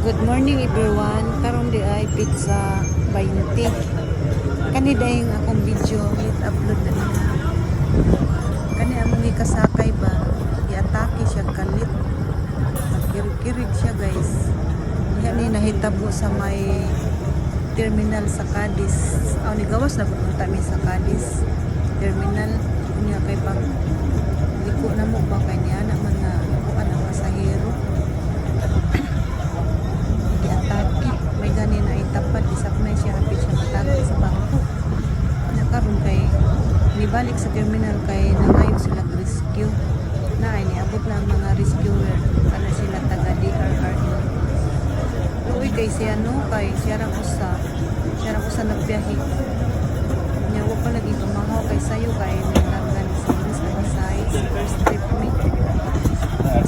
Good morning, everyone. Karon di ay petsa 20. Kani dayong akong video late upload na niya. Kani among gikasakay ba, giatake siya kalit. Nagkirig-kirig siya, guys. Diha ni nahitabo sa may terminal sa Cadiz. Aw, ni gawas na pupunta mi sa Cadiz terminal niya kay pag liko na mo ba kay niya na man na kuan ang pasahero. Giatake. May gani na itapad, isapnay siya, hapit siya matagok sa bangko. Nya karon kay nibalik sa terminal kay nangayo sila rescue. Na ay niabot na ang mga rescuer kana sila taga DRRM. Luoy kay siya, no, kay siya ra usa nagbiyahe. Nya wa pa lagi pamahaw kay sayo kay naglangan sa English na size first trip mi.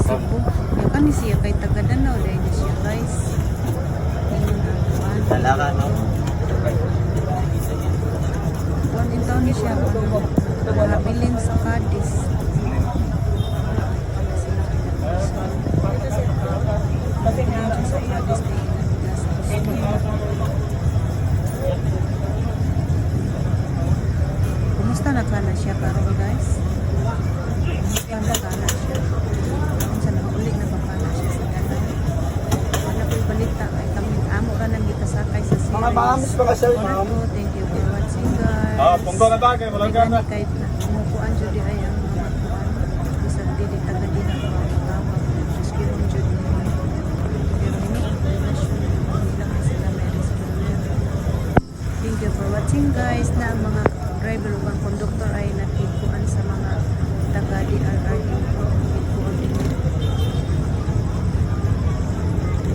Cebu. Nya kani siya kay taga Danao dahil ni siya, guys. Ingon ang kuan. Dala no? Kuan in taon ni siya, nabilin sa Cadiz. Wala sila kay nag-Luzon. Nabilin siya sa Cadiz kay nabila sa Luzon. Kumusta na kana siya karon, guys? Kumusta na kana siya? Unsa na, uli na ba kana siya sa Danao? Wala ko'y balita kay kami amo ra nang gikasakay sa series. Mga maamis mga sir, ma'am. Ito, thank you for watching, guys. Ah, punto na tayo, walang gana. Kahit na kumukuan jud ay ang mga kuan. Bisag dili taga diha ba matawag. Rescue jud ni. Pero ni relation nila kasi sila may rescuer. Thank you for watching, guys, na ang mga driver ug ang conductor ay nagkikuan sa mga taga DRRM coordinate.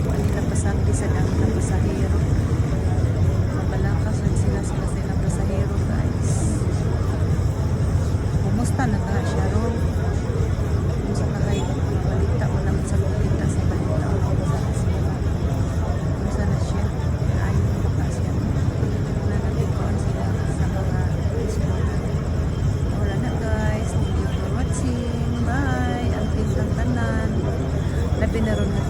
Kuan nila pasakdi sa dami ng pasahero. Mabalakas rin sila sila sa ilang pasahero, guys. Kumusta na ka siya ron? Kumusta na kayo balita? Wala man sa kita sa balita. Kumusta na siya? Kumusta na siya? Ayaw na ka siya. Wala na kuan sila sa mga rescuer. Wala na, guys. Thank you for watching. Bye. Ang pintang tanan. Labi na ron nga